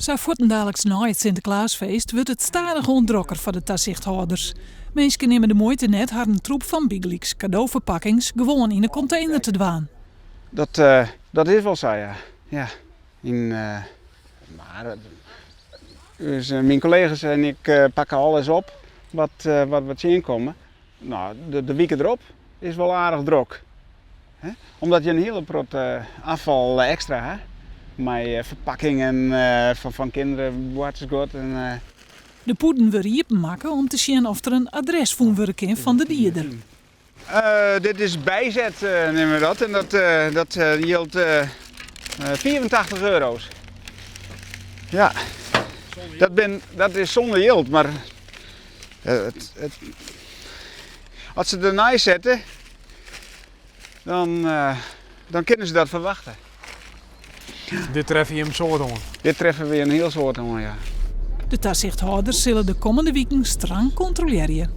Sa fuortendaliks nei it Sinteklaasfeest wurdt it stadichoan drokker foar de tasichthâlders. Minsken nimme de muoite net harren troep fan bygelyks kadoferpakkings gewoan yn 'e kontener te dwaan. Dat, dat is wol sa, ja. Ja. Yn, mar dus myn kollega's en ik pakke alles op wat, wat we tsjinkomme. No, de wike derop is wol aardich drok. Omdat je in hiele protte ôffal ekstra ha. Mei ferpakkingen fan kinderen, boartersguod. En, De pûden wurde iepenmakke om te sjen oft der in adres fûn wurde kin fan de dieder. Dit is byset, neame we dat. En dat, dat jildt 85 euro's. Ja, dat, bin, dat is sûnder jild, mar it, it, as se dernei sette, dan, dan kinne se dat ferwachte. Dit treffe jim in soad oan? Dit treffe we in hiel soad oan, ja. De tasichthâlders sille de kommende wiken strang kontrolearje.